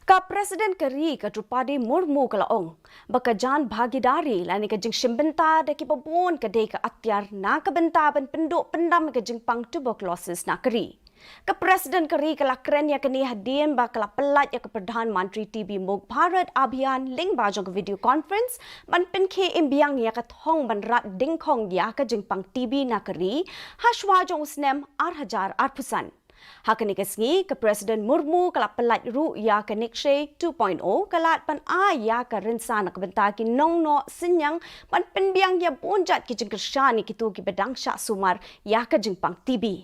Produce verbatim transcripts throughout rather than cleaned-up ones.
Ka President ka ri ka Droupadi Murmu ka la ong ba ka jan bhagidari lane ka jingshim bynta da kiba bun ka dei ka atiar na ka bynta ban pynduh pyndam ka jingpang tuberculosis na ka ri. Ka President ka ri ka la kren ïa kane hadien ba ka la pyllait ïa ka Pradhan Mantri T B Mukt Bharat Abhiyan lyngba jong ka video conference ban pynkhie im biang ïa ka thong ban rat dyngkhong ïa ka jingpang T B na ka ri ha shuwa jong u snem ar hajar arphew san. Ha kane ka sngi, ka President Murmu ka la pyllait ruh ïa ka Nikshay two point oh, ka lad ban ai ïa ka rynsan na ka bynta ki nongnoh synñiang ban pynbiang ïa bun jait ki jingkyrshan ïa kito kiba dang shah sumar ïa ka jingpang T B.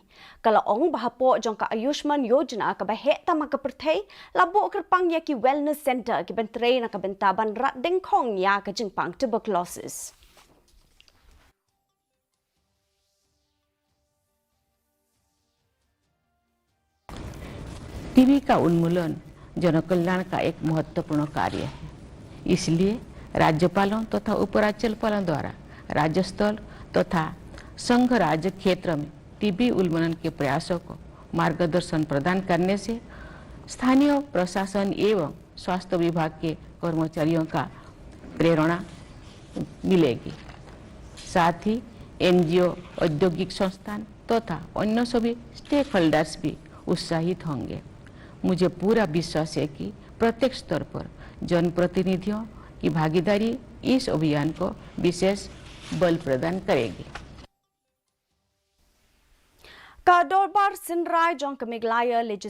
Ka la ong ba hapoh jong ka Ayushman Yojana kaba heh tam ha ka pyrthei, la buh kyrpang ïa ki wellness center kiban trei na ka bynta ban rat dyngkhong ïa ka jingpang tuberculosis. टीबी का उन्मूलन जनकल्याण का एक महत्वपूर्ण कार्य है। इसलिए राज्यपालों तथा उपराज्यपालों द्वारा राज्य स्तर तथा संघ राज्य क्षेत्र में टीबी उन्मूलन के प्रयासों को मार्गदर्शन प्रदान करने से स्थानीय प्रशासन एवं स्वास्थ्य विभाग के कर्मचारियों का प्रेरणा मिलेगी। साथ ही एनजीओ, औद्योगिक संस्थान तथा अन्य सभी स्टेकहोल्डर्स भी उत्साहित होंगे। मुझे पूरा विश्वास है कि प्रत्येक स्तर पर जनप्रतिनिधियों की भागीदारी इस अभियान को विशेष बल प्रदान करेगी। Ka Dorbar Synrai jong ka Meghalaya Legislature